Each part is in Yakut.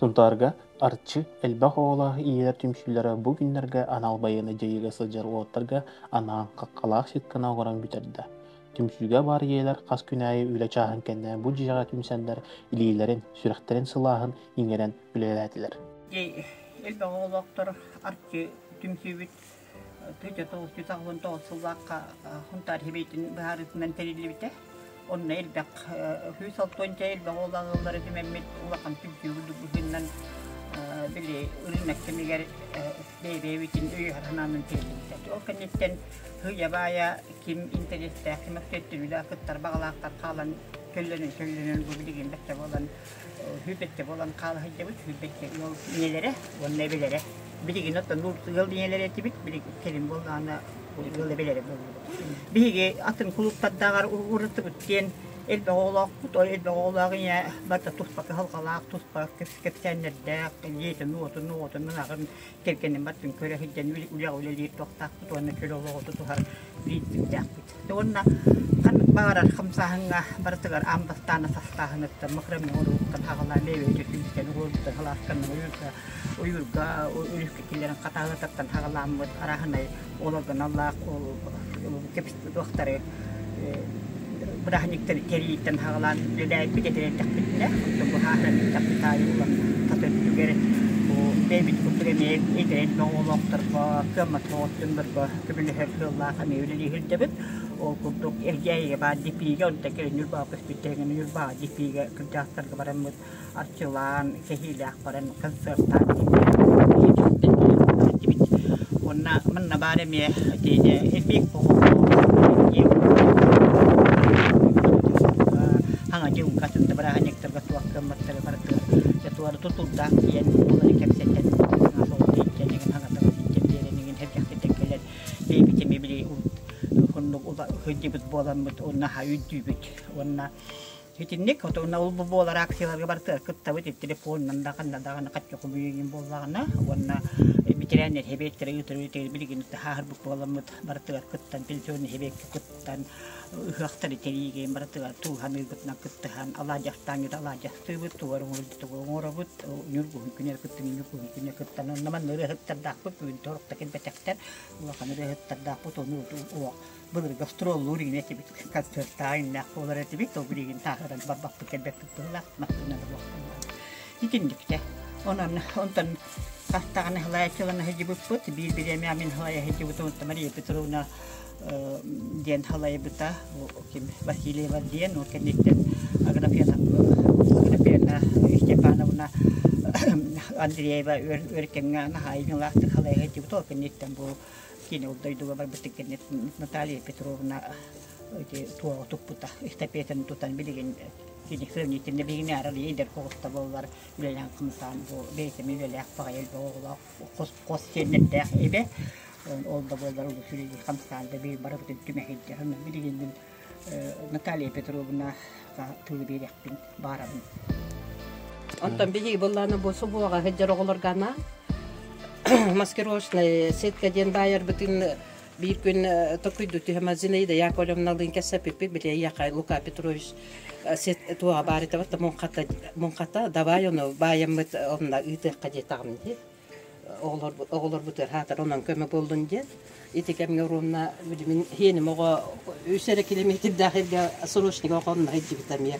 Сунтаарга Арчы элбэх оҕолоох ийэлэр түмсүүлэрэ бу күннэргэ анал байыаннай дьайыыга сылдьар уолаттарга анаан хаххалаах сетканы оҥорон бүтэрдэ. Түмсүүгэ баар ийэлэр хас күн аайы үлэ чааһын кэннэ бу дьиэҕэ түмсэннэр илиилэрин, сүрэхтэрин сылааһын иҥэрэн үлэлээтилэр. Элбэх оҕолоохтор Арчы түмсүүбүт 1989 сыллаахха Хунтаар Хибейтин быһаарыытынан тэриллибитэ. Онно элбэх 160 элбэх оҕолоох ыаллары түмэммит улахан түмсүү курдук быһыынан били ырыынак кэмигэр бэйэ-бэйэбитин өйөһөр санаанан тэриллибитэ. Ол кэнниттэн сыыйа-баайа ким интэриэстээх, ким өттүлээх кыттар баҕалаахтар хаалан көллөнөн-көллөнөн бу билигин бэттэ буолан сүүрбэччэ буолан хаала сылдьабыт, сүүрбэччэ ыал ийэлэрэ уонна эбэлэрэ. Билигин оттон ыал ийэлэрэ этибит, билигин кэлин буоллаҕына ыал эбэлэрэ буоллубут. Биһиги атын кулууптардааҕар уратыбыт диэн элбэх оҕолоохпут, ол элбэх оҕолоох ийэ барыта туспа кыһалҕалаах, туспа кэпсээннэрдээх, дьиэтин-уотун, оҕотун, ынаҕын, кэргэнин барытын көрө сылдьан үлэҕэ үлэлиир туохтаахпыт уонна чөл олоҕу тутуһар принциптээхпит. Уонна ханнык баҕарар хамсааһыҥҥа барытыгар аан бастаан састааһыныттан, махрами оҥоруутуттан хаҕалаан бэйэ-бэйэтэ түмсэн уһуурбуттан халаасканан ойуурга, ойуурга өрүскэ киллэрэн хатааһытаттан хаҕалааммыт арааһынай олорго аналлаах туохтары бырааһынньыктары тэрийииттэн хаҕалаан үлэлээбиппит этэр эрдэхпитинэ, оттон бу хааһыран истэхпит аайы улам тас өттүгэр бу бэйэбит курдук эмиэ эдэр элбэх оҕолоохторго, кыаммат оҕотторго көмөлөһөр сыаллаах эмиэ үлэлии сылдьабыт. Ол курдук Элгээйигэ баар ДПИ-гэ, онтон кэлин Ньурбаҕа көспүттэригэр Ньурбаҕа ДПИ-гэ кырдьаҕастарга бараммыт арчылаан, кэһиилээх баран концертаан этибит. Уонна манна баар эмиэ элбиик хаҥа дьылга атын бырааһынньыктарга туох кыамматтары барытыгар дьэ тутулдаах тиийэн олору кэпсэтэн саҥа соҕус ииттэн эҥин хаҥатан ииттэн биэрэн эҥин сэргэхситэн кэлэн бэйэбит эмиэ били оннук сылдьыбыт буоламмыт уонна наһаа өйдүүбүт уонна Итинник отуна ол бу буолар акцияларга барытыгар кыттабыт телефонунан да ханна даҕаны хаччы хомуйуу буоллаҕына уонна бэтэрээннэр сэбиэттэрэ ыытар үлэтигэр билигин сааһырбыт буоламмыт барытыгар кыттан пенсионный сэбиэккэ кыттан ыһыахтары тэрийиигэ барытыгар тууһаныырбытынан кыттыһан алаадьахтаан алаадьахтыыбыт тугар оҥорбут оҥоробут ньургуһун күнэр кыттан ньургуһун күнэ кыттан онно манна ырыаһыттардаахпыт бүгүн торукта кэлбэтэхтэр улахан ырыаһыттардаахпыт ону былыр гастроллуур иҥнэ этибит, концертаах иҥнээх буолар этибит, ол билигин тааһыран барбаппыт кэлбэппит быһыылаах, массыына да буолбут. Итинниктэ. Онон онтон хастаҕына халайаччылана сылдьыбыппыт, биир бириэмэ мин халайа сылдьыбытым, онтон Мария Петровна диэн халайбыта, ким Васильева диэн, ол кэнниттэн Аграфена, Аграфена Степановна Андреева өр кэмҥэ наһаа айымньылаахтык халайа сылдьыбыта, ол кэнниттэн бу Кини ол дойдуга барбытын кэннэ Наталья Петровна ити туоҕу туппута, эстафетаны тутан билигин кини сравнительно билигин аралыйа эдэр соҕуста буоллар үлэлээн хамсаан бу бэйэтэ үлэлээх баҕайы элбэх оҕолоох хос хос сиэннэрдээх эбэ ол да буоллар олус үлэлии хамсаан да биир барыбытын түмэ сылдьар билигин мин Наталья Петровна тылы биэриэхпин баарабын. Онтон биһиги быллаана бу субуоҕа сылдьар оҕолорго анаан маскировочная сетка диэн баайарбытын биир күн токуйду түһэ Зинаида Яковлевналыын кэпсэппиппит били эйиэхэ Лука Петрович туоҕа баар этэ муҥхата муҥхата давай ону баайаммыт онно ыытыахха диэтэҕим дии оҕолорбутугар хаатар онон көмө буоллун диэн ити кэмҥэ уруумна билимин хиэним оҕо үс эрэ километрдаах иргэ срочник оҕо онно сылдьыбыта эмиэ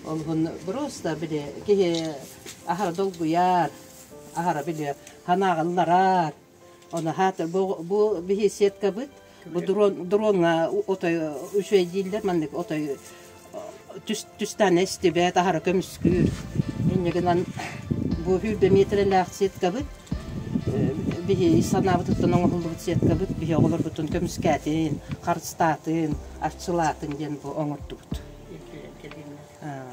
олуһун просто били киһи аһара долгуйар аһара били санааҕылларар ону хаатар бу бу биһи сеткабыт бу дрон дроҥҥа отой үчүгэй дииллэр маннык отой түстээн истибэт, аһара көмүскүүр. Инньэ гынан бу сүүрбэ миэтэрэлээх сеткабыт биһи санаабытыттан оҥоһуллубут сеткабыт биһи оҕолорбутун көмүскээтин, харыстаатын, арчылаатын диэн бу оҥордубут.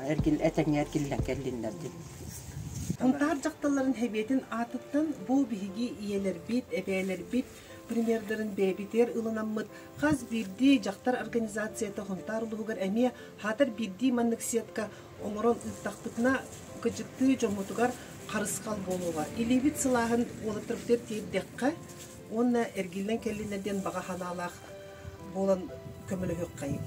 Эргил этэҥҥэ эргиллэн кэллиннэр диэн. Сунтаар дьахталларын Сэбиэтин аатыттан бу биһиги ийэлэрбит, эбээлэрбит примердарын бэйэбитигэр ылынаммыт Хас биирдии дьахтар организацията Сунтаар улууһугар эмиэ хаатар биирдии маннык сетка оҥорон ыыттахпытына, кыдьыктыы дьоммутугар харысхал буолуоҕа. Илиибит сылааһын уолаттарбытыгар тиэрдиэххэ уонна эргиллэн кэллиннэр диэн баҕа санаалаах буолан көмөлөһүөххэйиҥ.